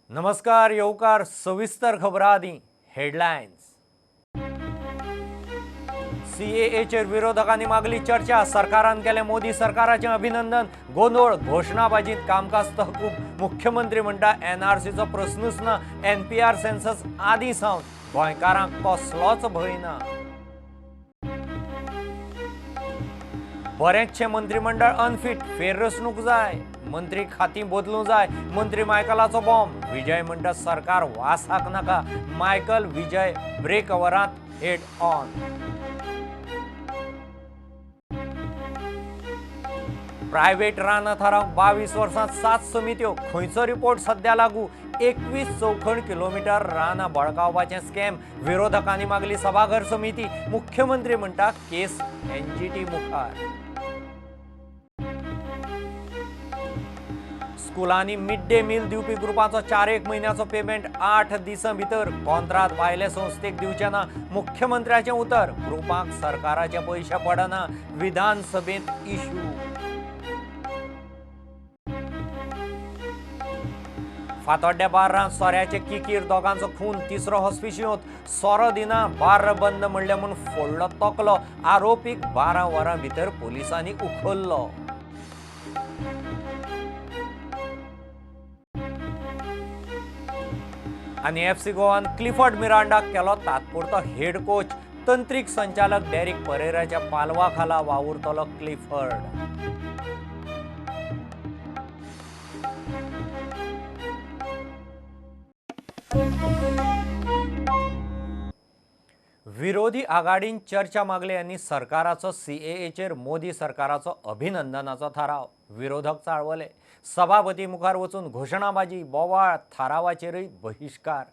नमस्कार, येवकार. सविस्तर खबरां आदी हेडलायन्स. सीएएचेर विरोधकांनी मागली चर्चा, सरकारान केलें मोदी सरकाराचें अभिनंदन. गोंदळ, घोशणाबाजीत कामकाज तहकूब. मुख्यमंत्री म्हणटा एनआरसीचो प्रस्नूच ना, एनपीआर सेन्सस आदी सावन गोंयकारांक कसलोच भंय ना. बरेंचशें मंत्रीमंडळ अनफीट, फेररचणूक जाय, मंत्री खातीं बदलूं जाय. मंत्री मायकलाचो बॉम्ब. विजय म्हणटा सरकार वासाक नाका. मायकल विजय ब्रेक ओवरांत हेड ऑन. प्रायव्हेट रानां थारावंक 22 वर्सांत 7 समित्यो, खंयचो रिपोर्ट सद्या लागू. 21 चौखण किलोमिटर रानां बळकावपाचें स्कॅम, विरोधकांनी मागली सभाघर समिती. मुख्यमंत्री म्हणटा केस एनजीटी मुखार. स्कुलांनी मिड डे मील दिवपी ग्रुपाचो 4-1 म्हयन्याचो पेमेंट 8 दिसां भितर. कॉन्त्राद भायले संस्थेक दिवचें ना, मुख्यमंत्र्याचें उतर. ग्रुपांक सरकाराचे पयशे पडना, विधानसभेंत इशू. फातोड्ड्या बार्रांत सोऱ्याचे किकीर दोगांचो खून, तिसरो हॉस्पिशियोंत. सोरो दिना, बार्र बंद म्हणलें म्हूण फोडलो तकलो. आरोपीक 12 वरां भितर पोलिसांनी उखल्लो. आनी एफसी गोवान क्लिफर्ड मिरांडाक केलो तात्पुरतो हेड कोच. तंत्रीक संचालक डेरिक परेराच्या पालवा खाला वावुरतलो क्लिफर्ड. विरोधी आघाडीन चर्चा मागली आनी सरकाराचो सीएएचेर मोदी सरकाराचो अभिनंदनाचो थाराव. विरोधक चाळवले. सभापती मुखार वचून घोशणाबाजी, बोवाळ, थारावाचेरूय बहिश्कार.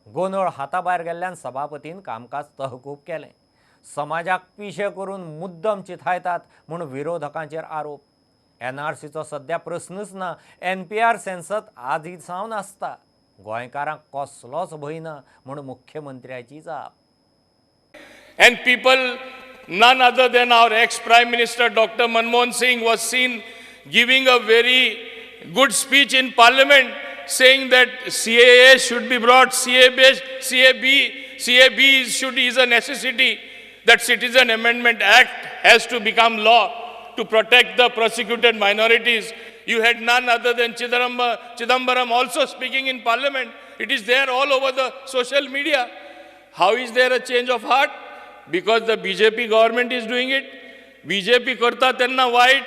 गोंदळ हाताभायर गेल्ल्यान सभापतीन कामकाज तहकूब केलें. समाजाक पिशे करून मुद्दम चिथायतात म्हूण विरोधकांचेर आरोप. एनआरसीचो सद्या प्रस्नूच ना, एनपीआर सेन्सस आदी सावन आसता. गोंयकारांक कसलोच भंय ना म्हूण मुख्यमंत्र्याची जाप. And people, none other than our ex-Prime Minister Dr. Manmohan Singh was seen giving a very good speech in Parliament saying that CAA should be brought, CAB, CAB is a necessity, that Citizen Amendment Act has to become law to protect the persecuted minorities. You had none other than Chidambaram also speaking in Parliament. It is there all over the social media. How is there a change of heart? Because the BJP government is doing it. BJP करता तेन्ना वायट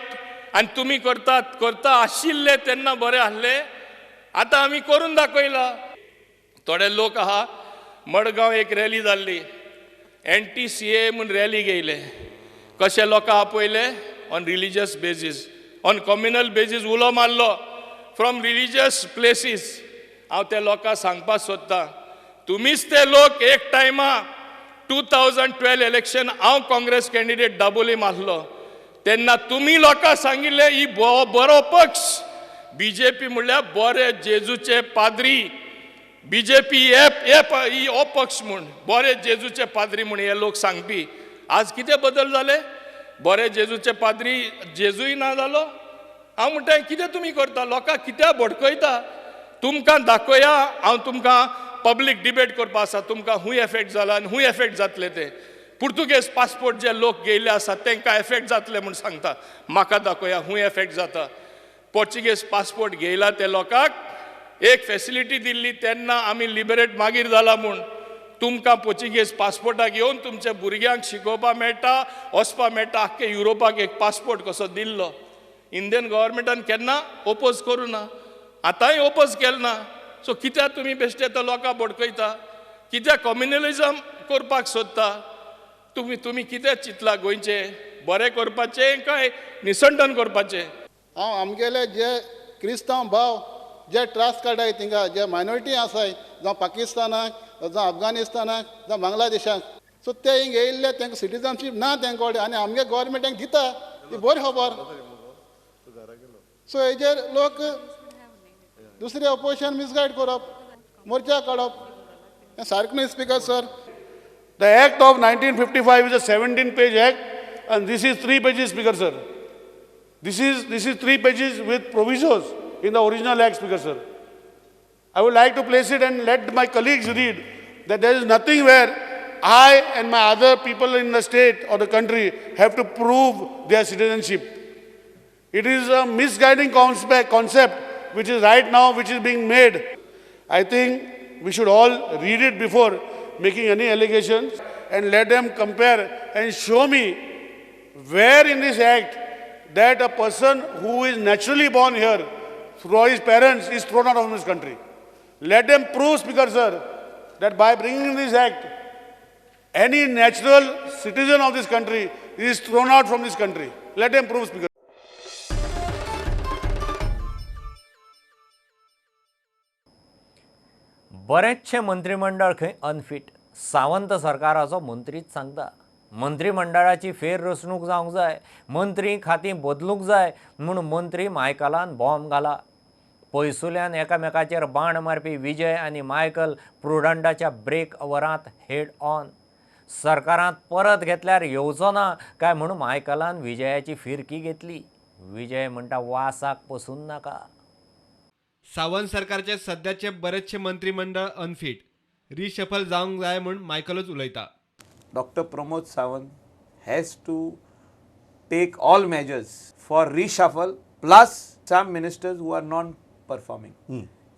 आनी तुमी करतात करता आशिल्ले तेन्ना बरे आहले. आतां आमी करून दाखयला. थोडे लोक आहा, मडगांव एक रॅली जाल्ली, एनटी सी ए म्हूण रॅली घेयले. कशे लोकां आपयले? On religious basis, on communal basis उलो मारलो फ्रॉम रिलिजियस प्लेसीस. हांव त्या लोकांक सांगपाक सोदतां, तुमीच ते लोक एक टायमा 2012 इलेक्शन हांव काँग्रेस कॅन्डिडेट दाबोलीम आसलो तेन्ना तुमी लोकांक सांगिल्लें ही बरो पक्ष, बीजेपी म्हणल्यार बरे जेजूचे पाद्री, बीजेपी ही हो पक्ष म्हूण बरे जेजूचे पाद्री म्हूण हे लोक सांगपी. आज कितें बदल जाले? बरे जेजूचे पाद्री जेजूय ना जालो. हांव म्हणटा कितें तुमी करता, लोकांक कित्याक भडकयता? तुमकां दाखोवया, हांव तुमकां पब्लीक डिबेट करपा आसा, तुमकां खूंय एफेक्ट जाला आनी खूंय एफेक्ट जातले ते. पुर्तुगेज पासपोर्ट जे लोक घेयल्ले आसा तांकां एफेक्ट जातले म्हूण सांगता, म्हाका दाखोवया खूंय एफेक्ट जाता. पोर्चुगेज पासपोर्ट घेयला ते लोकांक एक फेसिलिटी दिल्ली तेन्ना आमी लिबरेट मागीर जाला म्हूण. तुमकां पोर्चुगेज पासपोर्टाक येवन तुमच्या भुरग्यांक शिकोवपाक मेळटा, वचपाक मेळटा. आख्खे युरोपाक एक पासपोर्ट कसो दिल्लो. इंडियन गव्हर्मेंटान केन्ना ओपोज करूं ना, आतांय ओपोज केलें ना. सो कित्याक तुमी बेश्टे तो लोकांक भडकयता? कित्याक कम्युनलिजम करपाक सोदता? तुमी तुमी कितें चिंतला गोंयचें बरें करपाचें काय निसंटन करपाचें? हांव आमगेले जे क्रिस्तांव भाव जे त्रास काडटाय थिंगा, जे मायनॉरिटी आसाय, जावं पाकिस्तानाक, जावं अफगानिस्तानाक, जावं बांगलादेशाक, सो ते हिंग येयल्ले तांकां सिटीजनशीप ना तेंक कडेन आनी आमगे गव्हर्मेंट तांकां दिता, ती बरी खबर. सो हेजेर लोक दुसरे ऑपोजिशन मिसगायड करप, मोर्चा काडप, हें सारकें न्हय speaker sir. The Act of 1955 is a 17-page act, and this is 3 pages, Speaker sir. This is 3 pages with provisos in the original Act, Speaker sir. I would like to place it and let my colleagues read that there is nothing where I and my other people in the state or the country have to prove their citizenship. It is a misguiding concept which is right now, which is being made. I think we should all read it before making any allegations and let them compare and show me where in this act that a person who is naturally born here through his parents is thrown out of this country. Let them prove, Speaker sir, that by bringing this act, any natural citizen of this country is thrown out from this country. Let them prove, Speaker. बरेचशे मंत्रिमंडळ खंय unfit. Sawant सरकाराचो मंत्रीच सांगता मंत्रिमंडळाची फेररचणूक जावंक जाय, मंत्री खातीं बदलूंक जाय म्हूण मंत्री मायकलान बॉम्ब घाला. पयसुल्यान एकामेकाचेर बाण मारपी विजय आनी मायकल प्रुडंटाच्या ब्रेक अवरांत हेड ऑन. सरकारांत परत घेतल्यार येवचो ना काय म्हूण मायकलान विजयाची फिरकी घेतली. विजय म्हणटा वासाक पसून नाका. सावंत सरकारचे सद्याचे बरेचशे मंत्रिमंडळ अनफीट, रिशफल जावंक जाय म्हूण मायकलूच उलयता. Doctor Pramod Sawant has to take all measures for reshuffle plus some ministers who are non performing.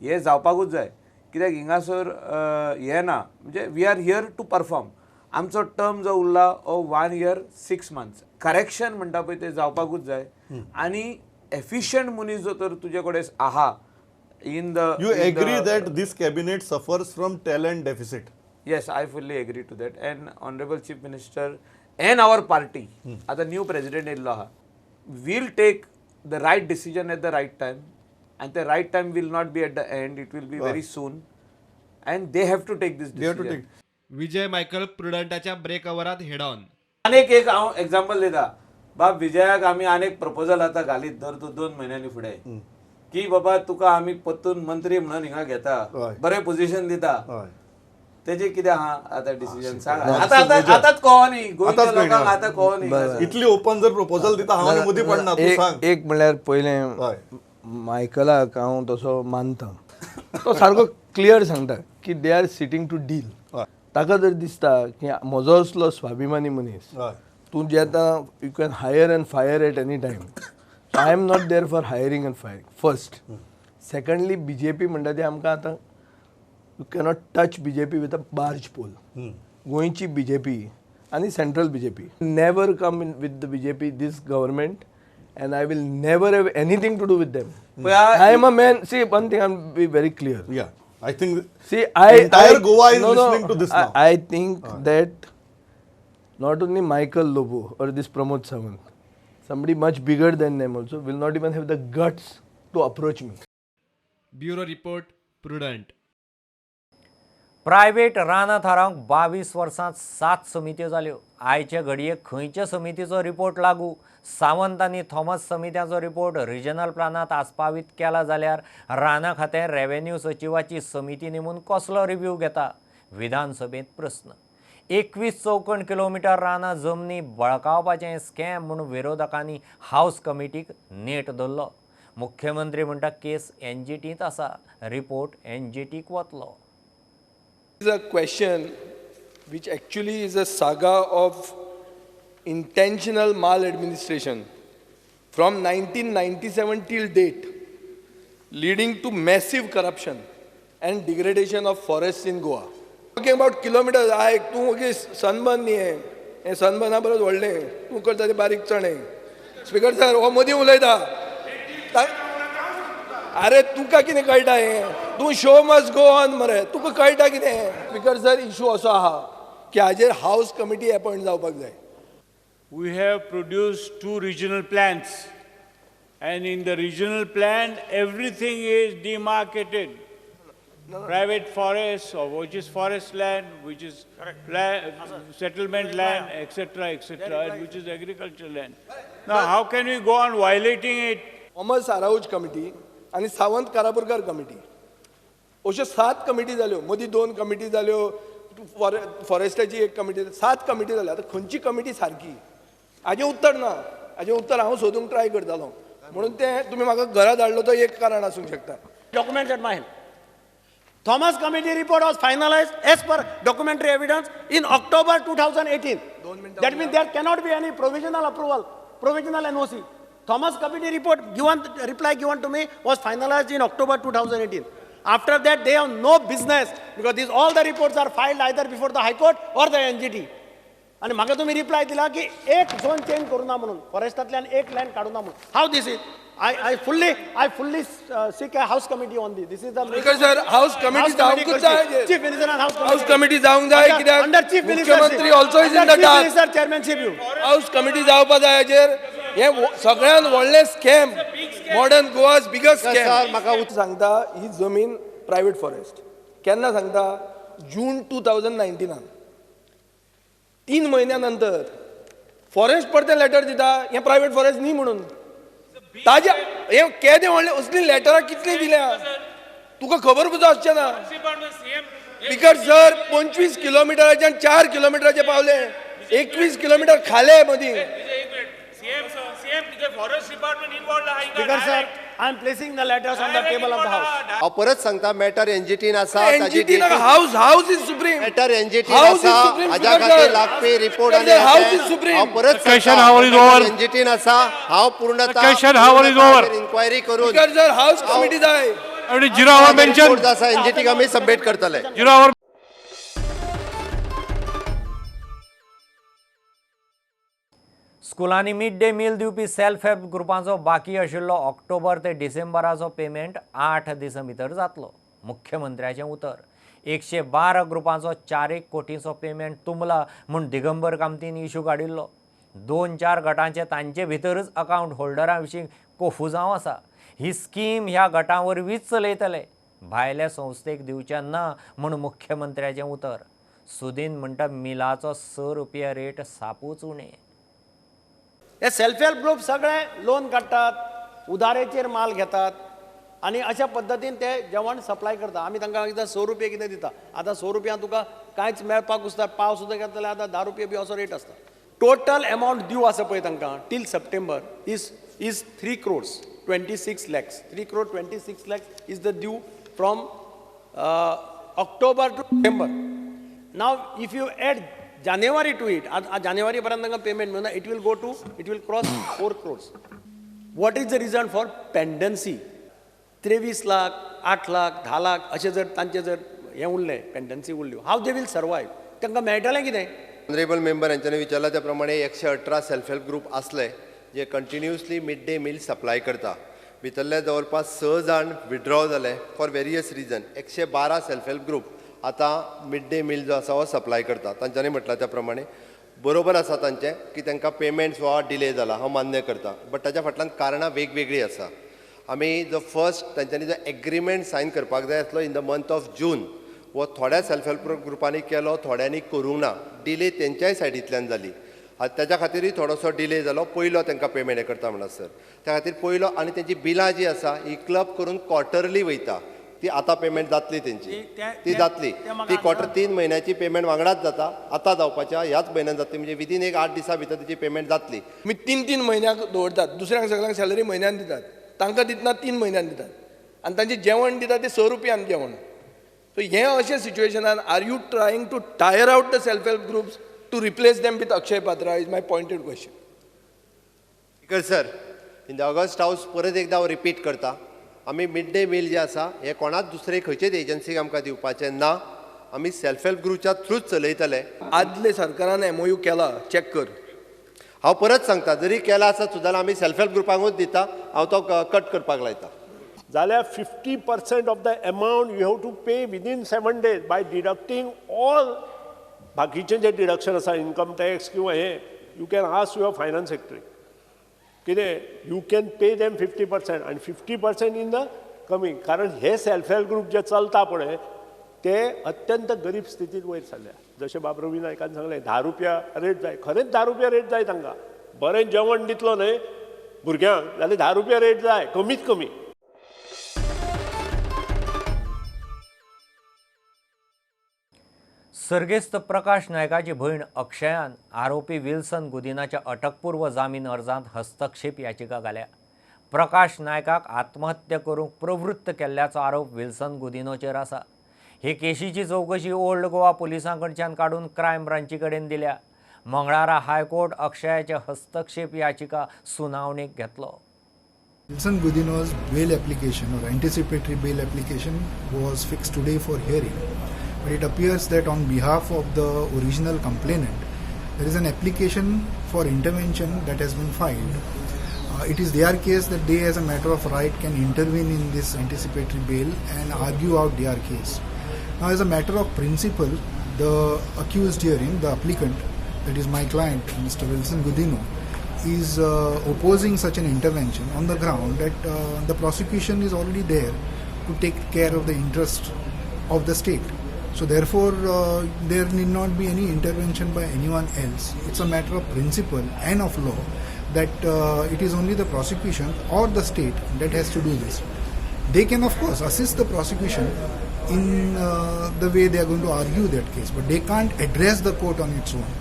हे जावपाकूच जाय, कित्याक हिंगासर हें ना, म्हणजे we are here to perform. आमचो टर्म जो उरला हो 1 year 6 months. Correction म्हणटा पळय तें जावपाकूच जाय. आनी एफिशियंट मनीस जो तर तुजे कडेन आहा in the You agree that this cabinet suffers from talent deficit? Yes, I fully agree to that. And Honorable Chief Minister and our party, the new president येयल्लो आहा, will take the right decision at the right time, and the right time will not be at the end, it will be very soon, and they have to take this decision. They have to take. Vijay Michael प्रुडंटाच्या break अवरात head on. आनीक एक हांव example दिता बाब, विजयाक आमी आनीक proposal आतां घालीत दर तूं 2 म्हयन्यांनी फुडें की बाबा तुका आमी परतून मंत्री म्हणून हिंगा घेता, बरें पोझिशन दिता, तेजे कितें आहा आतां डिसिजन सांग. आतां आतांच कळो न्ही गोंयच्या लोकांक, आतां कळो न्ही. इतली ओपन जर प्रपोजल दिता हांव आनी मदीं पडना, तूं सांग. एक म्हणल्यार पयलें मायकलाक हांव तसो मानता, तो सारको क्लियर सांगता की they are sitting to deal. ताका जर दिसता की म्हजो असलो स्वाभिमानी मनीस तूं जे आतां you can hire and fire at any time. I am not there for hiring and firing first. Secondly, BJP म्हणटा ते आमकां आतां you cannot touch BJP with a barge pole. गोंयची बीजेपी आनी central BJP never come in with the BJP this government, and I will never have anything to do with them. I am a man. See, one thing I am be very clear. Yeah, I think see entire Goa is listening to this now. I think that not only Michael Lobo or this Pramod Sawant, somebody much bigger than them also will not even have the guts to approach me. Bureau report, Prudent. Private रानां थारावंक 22 वर्सांत 7 समित्यो जाल्यो. आयचे घडयेक खंयचे समितीचो report लागू? सावंत आनी Thomas समित्यांचो report regional प्लानांत आस्पावीत केला जाल्यार रानां खातें रेव्हेन्यू सचिवाची समिती नेमून कसलो रिव्ह्यू घेता? विधानसभेंत प्रस्न. 21 चौखण किलोमिटर रानां जमनी बळकावपाचें स्कॅम म्हूण विरोधकांनी हावस कमिटीक नेट धरलो. मुख्यमंत्री म्हणटा केस एनजीटींत आसा, रिपोर्ट एनजीटीक वतलो. Is a question which actually is a saga of intentional maladministration from 1997 till date, leading to massive corruption and degradation of forests in Goa. Talking about kilometers, I तूं ओगी सनबर्न न्ही हें, सनबर्ना परस व्हडलें, तूं करता तें बारीक चणे. स्पीकर सर, हो मदीं उलयता. अरे तुका कितें कळटा हें? तूं शो मस्ट गो ऑन मरे, तुका कळटा कितें? स्पीकर सर, इशू असो आहा की हाजेर हावस कमिटी अपॉयंट जावपाक जाय. We have produced 2 regional plans, and in the regional plan everything is demarcated. Private forests, or which is forest land, which is settlement land, etc., etc., and which is agricultural land. Now, how can we go on violating it? Thomas Araujo committee आनी Sawant कारापूरकर committee, अश्यो 7 committee जाल्यो. मदीं 2 committee जाल्यो, फॉरेस्टाची एक committee, 7 committee जाल्यो. आतां खंयची committee सारकी हाजें उत्तर ना. हाजें उत्तर हांव सोदूंक ट्राय करतालो, म्हणून तें तुमी म्हाका घरा धाडलो तो एक कारण आसूंक शकता. Documents at my hand. Thomas Committee report was finalized as per documentary evidence in October 2018. That means there cannot be any provisional approval, provisional NOC. Thomas Committee report given, reply given to me was finalized in October 2018. After that, they have no business because these all the reports are filed either before the High Court or the NGT. आनी म्हाका तुमी reply दिला की एक zone change करूं ना म्हणून, फॉरेस्टांतल्यान एक लँड काडूं ना म्हणून. How this is? I fully seek a house committee on this. This is the Speaker sir, house committee जावंकूच जाय. Chief Minister house house committee जावंक जाय, कित्याक अंडर चीफ मिनिस्टर मुख्यमंत्री also is in the dark. Minister chairmanship you house committee जावपा जाय हाजेर. हे सगळ्यात व्हडलें scam, modern Goa's biggest scam. म्हाका सांगता ही जमीन प्रायवेट फॉरेस्ट केन्ना सांगता, जून 2019 3 म्हयन्या नंतर फॉरेस्ट परतें लेटर दिता हें प्रायवेट फॉरेस्ट न्ही म्हणून. ताजे हें केदें व्हडलें, असलीं लेटरां कितलीं दिल्या तुका खबर सुद्दां आसचें ना. स्पीकर सर, 25 किलोमिटराच्यान 4 किलोमिटराचे पावले, 21 किलोमिटर खाले मदीं. Speaker sir, I am placing the letters on the table of the house. हांव परत सांगता, मॅटर एनजीटीन आसा. एनजीटी नाका, house house is supreme. Matter एनजीटीन आसा, हाज्या खातीर लागपी रिपोर्ट आनी हाऊस is supreme. हांव परत सांगता, एनजीटीन आसा. हांव पूर्णतः इन्क्वायरी करून स्पीकर सर, हाऊस कमिटी जाय. रिपोर्ट आसा एनजीटीक आमी सबमीट करतले. स्कुलांनी मिड डे मील दिवपी सेल्फ हेल्प ग्रुपांचो बाकी आशिल्लो ऑक्टोबर ते डिसेंबराचो पेमेंट 8 दिसां भितर जातलो, मुख्यमंत्र्याचें उतर. 112 ग्रुपांचो 4 कोटींचो पेमेंट तुंबला म्हूण दिगंबर कामतीन इशू काडिल्लो. 2-4 गटांचे तांचे भितरच अकावंट होल्डरां विशीं कोफुजांव आसा. ही स्कीम ह्या गटां वरवींच चलयतले, भायल्या संस्थेक दिवचे ना म्हूण मुख्यमंत्र्याचें उतर. सुदीन म्हणटा मिलाचो 6 रुपया रेट सापूच उणें. हे सेल्फ हेल्प ग्रुप सगळे लोन काडटात, उदारेचेर माल घेतात आनी अशा पद्दतीन ते जेवण सप्लाय करता. आमी तांकां एकदां 6 रुपये कितें दिता, आतां 6 रुपया तुका कांयच मेळपाक उरता, पाव सुद्दां घेतले जाल्यार आतां 10 रुपये बी असो रेट आसता. टोटल एमावंट ड्यू आसा पळय तांकां till September is 3 crores 26 lakhs. 3 crore 26 lakhs is the due from October to December. Now if you add January to it, जानेवारी पर्यंत तांकां पेमेंट मेळना, it will go to, it will cross 4 crores. What is the reason for pendency? 23 lakh, 8 lakh, 10 lakh अशें जर तांचे जर हें उरलें, पेंडन्सी उरल्यो, हाव they will survive? तांकां मेळटलें कितें? ऑनरेबल मेंबर हांच्यानी विचारला त्या प्रमाणे 118 सेल्फ हेल्प ग्रुप आसले जे continuously mid day meal supply करता. भितरले जवळपास 6 जाण विड्रॉ जाले for various reason. 112 self help group आतां मिड डे मील जो आसा हो सप्लाय करता. तांच्यांनी म्हटलां त्या प्रमाणे बरोबर आसा तांचें की तांकां पेमेंट्स हो डिले जाला, हांव मान्य करता, बट ताच्या फाटल्यान कारणां वेगवेगळीं आसा. आमी जो फर्स्ट तांच्यांनी जो एग्रीमेंट सायन करपाक जाय आसलो in the month of June, हो थोड्या सेल्फ हेल्प ग्रुपांनी केलो, थोड्यांनी करूंक ना. डिले तेंच्याय सायडींतल्यान जाली, आतां ताच्या खातीरूय थोडोसो डिले जालो. पयलो तांकां पेमेंट हें करता म्हणसर त्या खातीर पयलो, आनी तेंची बिलां जी आसा ही क्लब करून क्वॉर्टरली वयता, ती आतां पेमेंट जातली तेंची, ती जातली, ती क्वॉर्टर 3 म्हयन्याची पेमेंट वांगडाच जाता, आतां जावपाच्या ह्याच म्हयन्यान जातली, म्हणजे विदीन एक 8 दिसां भितर तेची पेमेंट जातली. तुमी 3-3 म्हयन्याक दवरतात, दुसऱ्यांक सगळ्यांक सॅलरी म्हयन्यान दितात, तांकां दितना 3 म्हयन्यान दितात, आनी तांचें जेवण दितात तें 6 रुपयान जेवण. सो हें अशें सिच्युएशनान are you trying to tire out the self help groups to replace them with Akshaya Patra is my pointed question. Speaker sir, in the august house परत एकदां हांव रिपीट करता, आमी मिड डे मील जे आसा हे कोणाच दुसरे खंयचेच एजन्सीक आमकां दिवपाचें ना, आमी सेल्फ हेल्प ग्रुपच्या थ्रूच चलयतले. आदले सरकारान एमओयू केला, चॅक कर. हांव परत सांगता, जरी केला आसत सुद्दां जाल्यार आमी सेल्फ हेल्प ग्रुपांकूच दिता, हांव तो कट करपाक लायता. जाल्यार 50% of the amount you have to pay within 7 days by deducting all बाकीचे जे डिडक्शन आसा, इन्कम टॅक्स किंवा हे, you can ask your finance secretary कितें you can pay them 50% आनी 50% इन the coming. कारण हे सेल्फ हेल्प ग्रुप जे चलता पळय ते अत्यंत गरीब स्थितीत वयर सरल्या. जशें बाब रवी नायकान सांगलें, 10 रुपया रेट जाय, खरेंच 10 रुपया रेट जाय तांकां. बरें जेवण दितलो न्हय भुरग्यांक जाल्यार 10 रुपया रेट जाय कमीत कमी. सर्गेस्त प्रकाश नायकाची भयण अक्षयान आरोपी विल्सन गुदिनाच्या अटकपूर्व जामीन अर्जांत हस्तक्षेप याचिका घाल्या. प्रकाश नायकाक आत्महत्या करूंक प्रवृत्त केल्ल्याचो आरोप विल्सन गुदिनोचेर आसा. हे केशीची चवकशी ओल्ड गोवा पुलिसां कडच्यान काडून क्रायम ब्रांची कडेन दिल्या. मंगळारा हायकोर्ट अक्षयाचे हस्तक्षेप याचिका सुनावणेक घेतलो. Wilson Godinho's bail application or anticipatory bail application was fixed today for hearing, but it appears that on behalf of the original complainant, there is an application for intervention that has been filed. It is their case that they, as a matter of right, can intervene in this anticipatory bail and argue out their case. Now, as a matter of principle, the accused herein, the applicant, that is my client, Mr. Wilson Godinho, is opposing such an intervention on the ground that the prosecution is already there to take care of the interest of the state. So therefore, there need not be any intervention by anyone else. It's a matter of principle and of law that it is only the prosecution or the state that has to do this. They can, of course, assist the prosecution in the way they are going to argue that case, but they can't address the court on its own.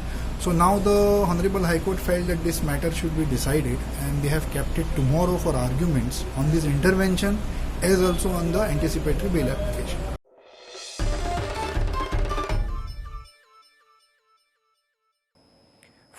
So now the Honorable High Court felt that this matter should be decided, and they have kept it tomorrow for arguments on this intervention as also on the anticipatory bail application.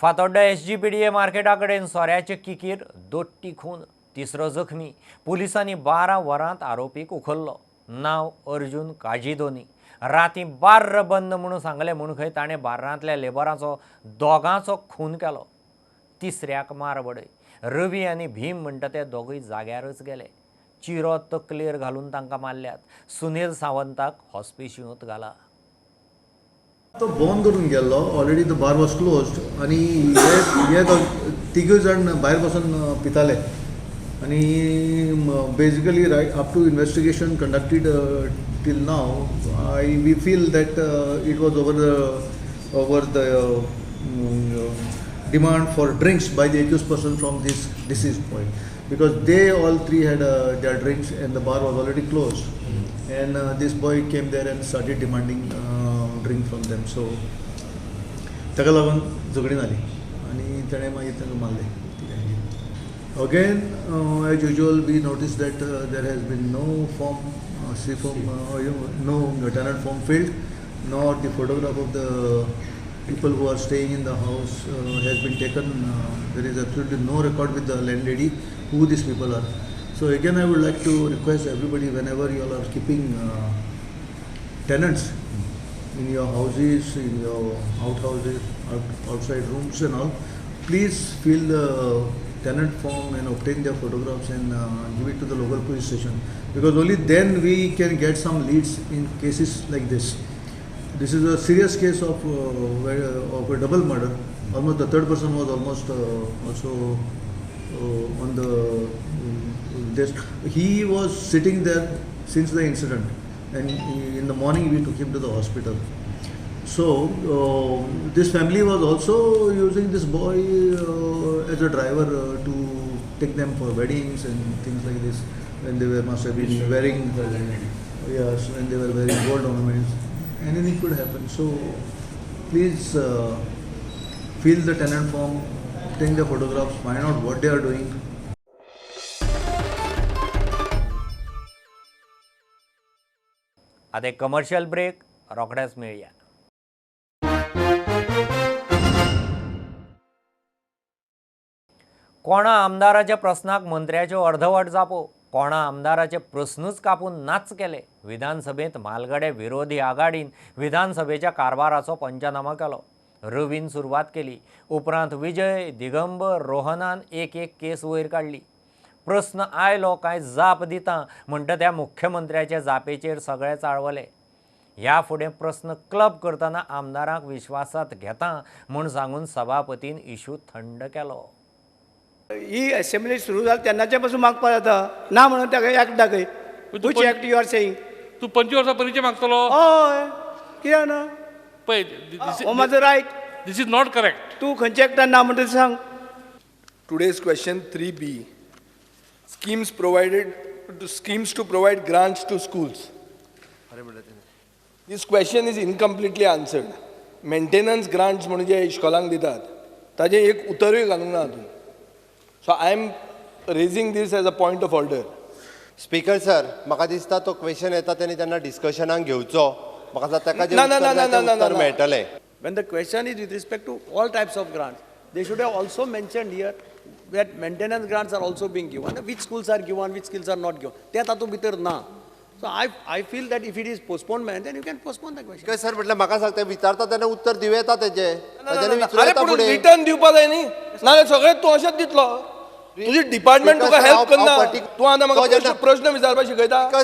Fatorda SGPDA मार्केटा कडेन सोऱ्याचे किकीर दोट्टी खून, तिसरो जखमी. पुलिसांनी 12 वरांत आरोपीक उखल्लो. नांव अर्जुन काजिदोनी. राती बार्र बंद म्हणून सांगलें म्हूण खंय ताणें बार्रांतल्या लेबरांचो दोगांचो खून केलो. तिसऱ्याक मार बडय. रवी आनी भीम म्हणटा ते दोगूय जाग्यारच गेले. चिरो तकलेर घालून तांकां मारल्यात. सुनील सावंताक हॉस्पिशियूंत घाला. तो बंद करून गेल्लो already, the bar was closed आनी हे तिगूय जाण भायर बसून पिताले आनी basically right up to investigation conducted till now, we feel that it was over the demand for drinks by the accused person from this deceased point, because they all three had their drinks and the bar was already closed, and this boy came there and started demanding drink from them. So ताका लागून झगडीं जाली आनी ताणें मागीर तांकां मारले. Again, as usual, we noticed that there has been no form, C form, no tenant form filled, nor the photograph of the people who are staying in the house has been taken. There is absolutely no record with the landlady who these people are. So again, I would like to request everybody, whenever you all are keeping tenants in your houses, in your outhouses, outside rooms and all, please fill the tenant form and obtain their photographs and give it to the local police station, because only then we can get some leads in cases like this. This is a serious case of a double murder. Almost the third person was almost also on the desk. He was sitting there since the incident, and in the morning we took him to the hospital. So this family was also using this boy as a driver to take them for weddings and things like this, when they were must have been wearing, yes, when they were wearing gold ornaments. Anything could happen. So please fill the tenant form, take the photographs, find out what they are doing. आता एक commercial break, रोखडेच मेळया. कोणा आमदाराच्या प्रस्नाक मंत्र्याच्यो अर्धवट जापो, कोणा आमदाराचे प्रस्नूच कापून नाच केले. विधानसभेंत म्हालगडे विरोधी आघाडीन विधानसभेच्या कारभाराचो पंचनामा केलो. रवीन सुरवात केली, उपरांत विजय, दिगंबर, रोहनान एक एक केस वयर काडली. प्रस्न आयलो काय जाप दिता म्हणटा त्या मुख्यमंत्र्याच्या जापेचेर सगळे चाळवले. ह्या फुडें प्रस्न क्लब करतना आमदारांक विश्वासात घेता म्हूण सांगून सभापतीन इशू थंड केलो. ही असेंब्ली सुरू जाली तेन्नाचे पासून मागपा जाता ना म्हणून ताका एक्ट दाखय. Which act you are saying? तूं 25 वर्सां पयलींचे मागतलो. हय, कित्याक ना? पळय, हो म्हाजो right. This is not correct. तूं खंयच्या एक्टान ना म्हणटा सांग. Today's question 3B, schemes provided schemes to provide grants to schools. This question is incompletely answered. Maintenance grants म्हणून जे इश्कोलांक दितात ताजें एक उतरूय घालूंक ना हातूंत. So I am raising this as a point of order. Speaker sir, म्हाका दिसता तो क्वेश्चन येता तेन्ना तेन्ना डिस्कशनाक घेवचो म्हाका दिसता ताका जें उत्तर जाय तें उत्तर मेळटलें. When the question is with respect to all types of grants, they should have also mentioned here that maintenance grants are also being given, which schools are given, which schools are not given. ते तातूंत भितर ना. So I feel that if it is postponement, then you can postpone the question. Sir म्हटल्यार म्हाका सांगता विचारता तेन्ना उत्तर दिवं येता तेजें. अरे पूण रिटर्न दिवपा जाय न्ही, नाजाल्यार सगळें तूं अशेंच दितलो. तुजी डिपार्टमेंट तुका हेल्प करना, तूं आतां म्हाका प्रश्न विचारपाक शिकयता.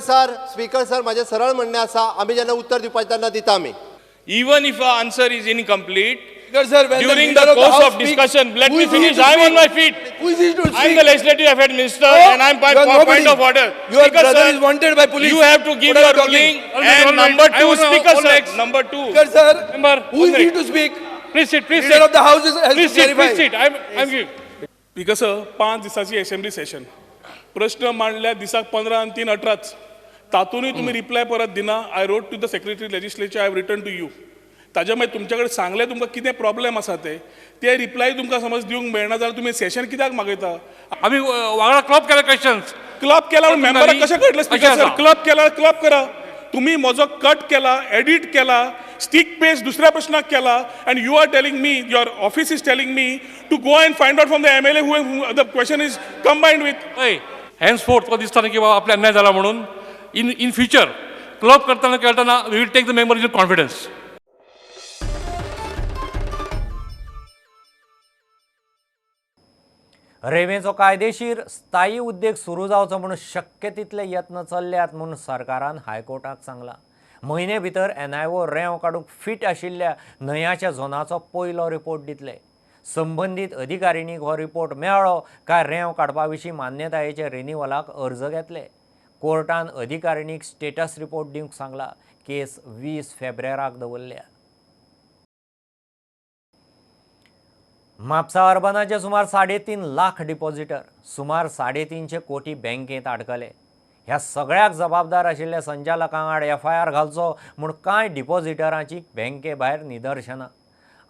स्पीकर सर म्हाजें सरळ म्हणणें आसा, आमी जेन्ना उत्तर दिवपाचें तेन्ना दिता आमी. Even if our answer is incomplete, sir, when during the course of discussion, let me finish. I am on my feet. I am the Legislative Affairs Minister, and I am by point of order. Your brother is wanted by police. You have to give your ruling. And number two, Speaker sir. Number two. Speaker sir, who is he to speak? Please sit. Please sit. Leader of the house is has Please to sit. clarify. Please sit. I'm giving. Speaker sir, 5 दिसाची assembly Seshan. प्रश्न मांडल्या दिसाक 15 आनी 3 18. तातूनय तुमी reply परत दिना. I wrote to the secretary legislature, I have written to you. ताज्या मागीर तुमच्या कडेन सांगलें तुमकां कितें प्रॉब्लेम आसा ते रिप्लाय तुमकां समज दिवंक मेळना जाल्यार तुमी सेशन कित्याक मागयता? आमी वांगडा क्लब केला क्वेश्चन्स. क्लब केला म्हणून मेंबराक कशें कळटलें स्पीकर सर? क्लब केला क्लब करा. तुमी म्हजो कट केला, एडीट केला, स्टीक पेस्ट दुसऱ्या प्रश्नाक केला, and you are telling me, your office is telling me to go and find out from the MLA who the question is combined with. हय, हेन्सफोर्थ तुका दिसता न्ही की बाबा आपल्या अन्याय जाला म्हणून इन फ्युचर क्लब करतना खेळटना we will take the member in confidence. रेंवेचो कायदेशीर स्थायी उद्देग सुरू जावचो म्हणून शक्य तितले यत्न चल्ल्यात म्हणून सरकारान हायकोर्टाक सांगलां. म्हयने भितर एनआयओ रेंव काडूंक फिट आशिल्ल्या न्हंयाच्या झोनाचो पयलो रिपोर्ट दितले. संबंदीत अधिकारिणीक हो रिपोर्ट मेळ्ळो काय रेंव काडपा विशीं मान्यतायेचे रिनिवलाक अर्ज घेतले. कोर्टान अधिकारिणीक स्टेटस रिपोर्ट दिवंक सांगला. केस 20 फेब्रुवाराक दवरल्या. म्हापसा अर्बनाचे सुमार 3.5 लाख डिपॉझिटर सुमार 350 कोटी बँकेंत आडकले. ह्या सगळ्याक जबाबदार आशिल्ल्या संचालकां आड एफआयआर घालचो म्हूण कांय डिपॉझिटरांची बँके भायर निदर्शनां.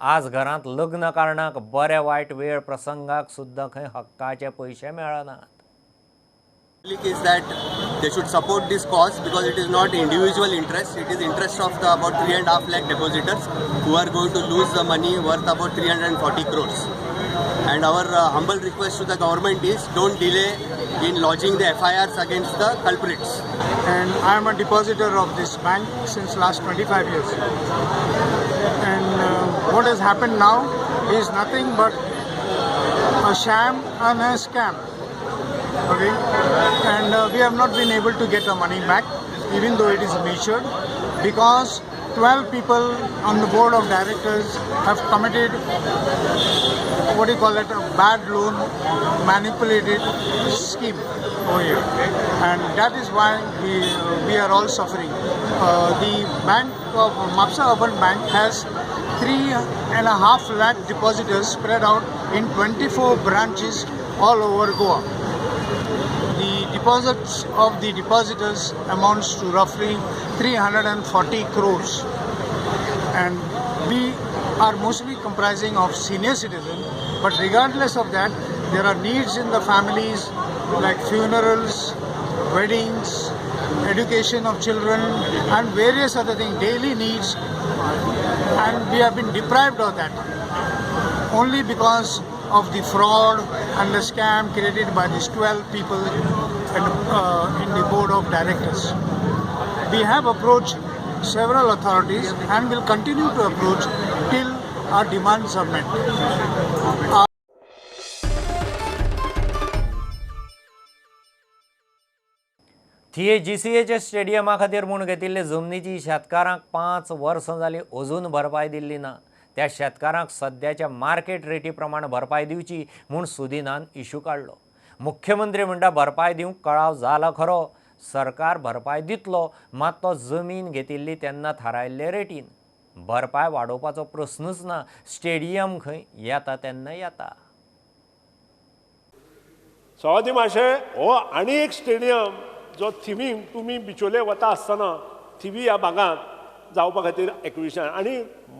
आज घरांत लग्न कारणाक बरे वायट वेळ प्रसंगाक सुद्दां खंय हक्काचे पयशे मेळनात. Is that they should support this cause because it is not individual interest, it is interest of the about 3.5 lakh depositors who are going to lose the money worth about 340 crores. And our humble request to the government is don't delay in lodging the FIRs against the culprits. And I am a depositor of this bank since last 25 years. And what has happened now is nothing but a sham and a scam. Okay, and we have not been able to get our money back, even though it is matured, because 12 people on the board of directors have committed, what do you call it, a bad loan manipulated scheme over here, and that is why we are all suffering. The bank of Mapsa Urban Bank has 3.5 lakh depositors spread out in 24 branches all over Goa. The deposits of the depositors amounts to roughly 340 crores, and we are mostly comprising of senior citizens, but regardless of that, there are needs in the families like funerals, weddings, education of children and various other things, daily needs, and we have been deprived of that only because of the fraud and the scam created by these 12 people in the board of directors. We have approached several authorities and will continue to approach till our demands are met. थिये जीसीएच्या स्टेडियमा खातीर म्हूण घेतिल्ले जमनीची शेतकारांक 5 वर्सां जालीं अजून भरपाय दिल्ली ना. त्या शेतकारांक सद्याच्या मार्केट रेटी प्रमाण भरपाय दिवची म्हूण सुदिनान इशू काडलो. मुख्यमंत्री म्हणटा भरपाय दिवंक कळाव जाला खरो, सरकार भरपाय दितलो, मात तो जमीन घेतिल्ली तेन्ना थारायल्ले रेटीन. भरपाय वाडोवपाचो प्रस्नूच ना. स्टेडियम खंय येता तेन्ना येता. सभापती माशे हो आनी एक स्टेडियम जो थिवी तुमी बिचोले वता आसतना थिवी ह्या भागांत जावपा खातीर एक्विजिशन, आनी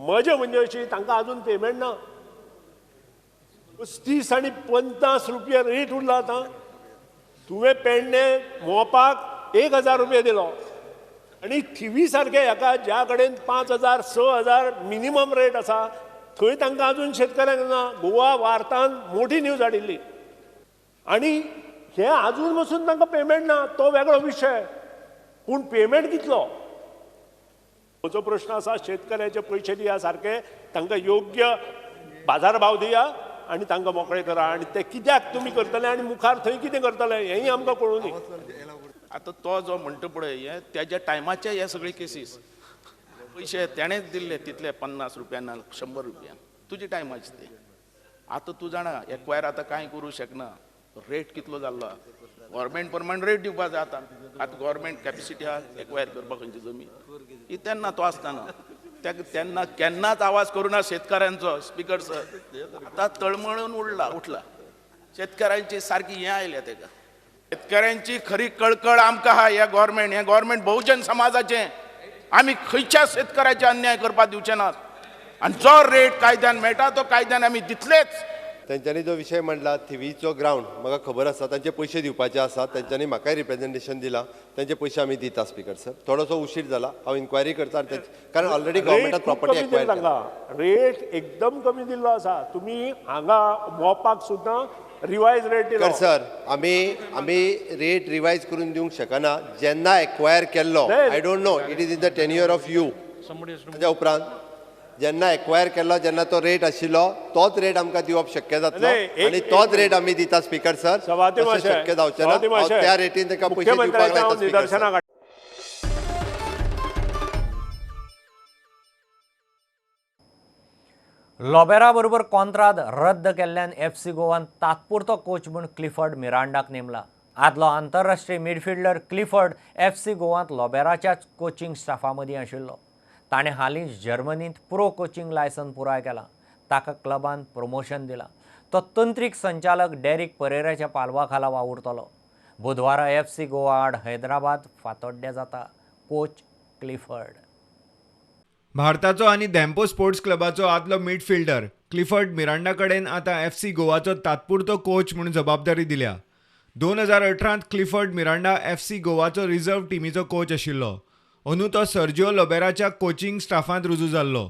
मजा म्हणजे अशी तांकां आजून पेमेंट ना. 30 आनी 50 रुपया रेट उरला. आतां तुवें पेडणे मोपाक 1000 रुपया दिलो, आनी थिवी सारके हेका ज्या कडेन 5,000 6,000 मिनिमम रेट आसा थंय तांकां अजून शेतकऱ्यांक ना. गोवा वार्तान मोठी न्यूज हाडिल्ली आनी हे अजून पसून तांकां पेमेंट ना, तो वेगळो विशय, पूण पेमेंट कितलो म्हजो प्रश्न आसा. शेतकऱ्याचे पयशे दिया सारके, तांकां योग्य बाजार भाव दिया आनी तांकां मोकळे करा. आनी ते कित्याक तुमी करतले आनी मुखार थंय कितें करतले हेंय आमकां कळूं न्ही. आतां तो जो म्हणटा पळय हे तेज्या टायमाचे हे सगळे केसीस पयशे तेणेच दिल्ले तितले 50 रुपयान 100 रुपयान तुजे टायमाचे ते. आतां तूं जाणा एक्वायर आतां कांय करूं शकना, रेट कितलो जाल्लो गव्हर्मेंट प्रमाण रेट दिवपा जाय. आतां आतां गव्हर्मेंट कॅपेसिटी आहा एक्वायर करपाक खंयची जमीन ही तेन्ना तो आसतना तेन्ना केन्नाच आवाज करूना शेतकऱ्यांचो स्पिकर सर. आतां तळमळून उठला शेतकऱ्यांची सारकी हें आयल्या तेका. शेतकऱ्यांची खरी कळकळ आमकां आहा. हे गव्हर्मेंट, हें गव्हर्मेंट बहुजन समाजाचें, आमी खंयच्या शेतकऱ्याचे अन्याय करपाक दिवचे नात आनी जो रेट कायद्यान मेळटा तो कायद्यान आमी दितलेच. तेंच्यांनी जो विशय मांडला थिवीचो ग्रावंड म्हाका खबर आसा, तांचे पयशे दिवपाचे आसा, तेंच्यांनी म्हाकाय रिप्रेजेंटेशन दिलां, तेंचे पयशे आमी दिता स्पिकर सर. थोडोसो उशीर जाला, हांव इन्क्वायरी करता कारण ऑलरेडी गव्हर्मेंटान प्रॉपर्टी एक्वायर केला. रेट एकदम कमी दिल्लो आसा, तुमी हांगा मोपाक सुद्दां रिवायज रेट दिलो. सर आमी आमी रेट रिवायज करून दिवंक शकना. जेन्ना एक्वायर केल्लो I don't know it is in the tenure of you, ताच्या उपरांत जेन्ना एक्वायर केल्लो जेन्ना तो रेट आशिल्लो तोच रेट आमकां दिवप शक्य जातलो आनी तोच रेट आमी दिता स्पिकर सर. शक्य जावचें ना त्या रेटीन ताका पयशे दिवपाक लायता स्पिकर सर. लोबेरा बरोबर कॉन्त्राद रद्द केल्ल्यान FC गोवान तात्पुरतो कोच म्हूण क्लिफर्ड मिरांडाक नेमला. आदलो आंतरराष्ट्रीय मिडफिल्डर क्लिफर्ड FC गोवांत लोबेराच्याच कोचिंग स्टाफा मदीं आशिल्लो. ताणें हालींच जर्मनींत प्रो कोचिंग लायसन पुराय केलां. ताका क्लबान प्रमोशन दिलां. तो तंत्रीक संचालक डेरिक परेराच्या पालवा खाला वावुरतलो. बुधवारा FC Goa आड हैदराबाद फातोड्ड्या जाता. Coach Clifford. भारताचो आनी धेंपो स्पोर्ट्स क्लबाचो आदलो मिडफिल्डर क्लिफर्ड मिरांडा कडेन आतां FC गोवाचो तात्पुरतो कोच म्हूण जबाबदारी दिल्या. 2018 क्लिफर्ड मिरांडा FC गोवाचो रिझर्व टिमीचो कोच आशिल्लो. अंदू तो सर्जिओ लोबेराच्या कोचिंग स्टाफांत रुजू जाल्लो.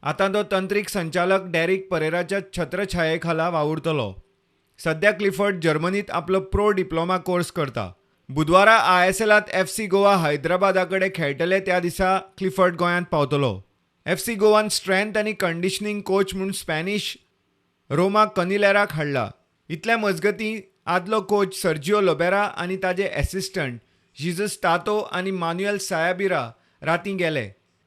आतां तो तंत्रीक संचालक डेरिक परेराच्या छत्रछाये खाला वावुरतलो. सध्या क्लिफर्ड जर्मनींत आपलो प्रो डिप्लोमा कोर्स करता. बुधवारा ISLांत FC Goa हैदराबादा कडेन खेळटले त्या दिसा क्लिफर्ड गोंयांत पावतलो. FC गोवान स्ट्रेंथ आनी कंडिशनिंग कोच म्हूण स्पॅनिश रोमा कनिलेराक हाडला. इतल्या मजगतीं आदलो कोच सर्जिओ लोबेरा आनी ताजे एसिस्टंट जीजस तातो आनी मान्युएल सायाबिरा रातीं गेले.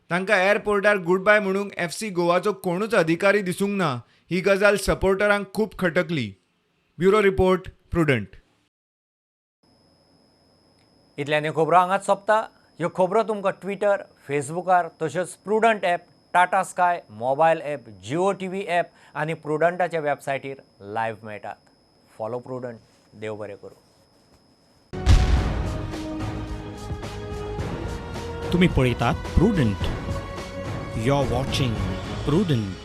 तांकां एअरपोर्टार गुडबाय म्हणूंक FC गोवाचो कोणूच अधिकारी दिसूंक ना ही गजाल सपोर्टरांक खूब खटकली. Bureau report, Prudent. इतल्यान ह्यो खबरो हांगाच सोंपता. ह्यो खबरो तुमकां ट्विटर, फेसबुकार तश्योच Prudent app, Tata Sky mobile app, Jio TV app आनी प्रुडंटाच्या वेबसायटीर लायव्ह मेळटात. Follow prudent. देव बरें करूं. तुम्ही पळयतात Prudent. You are watching Prudent.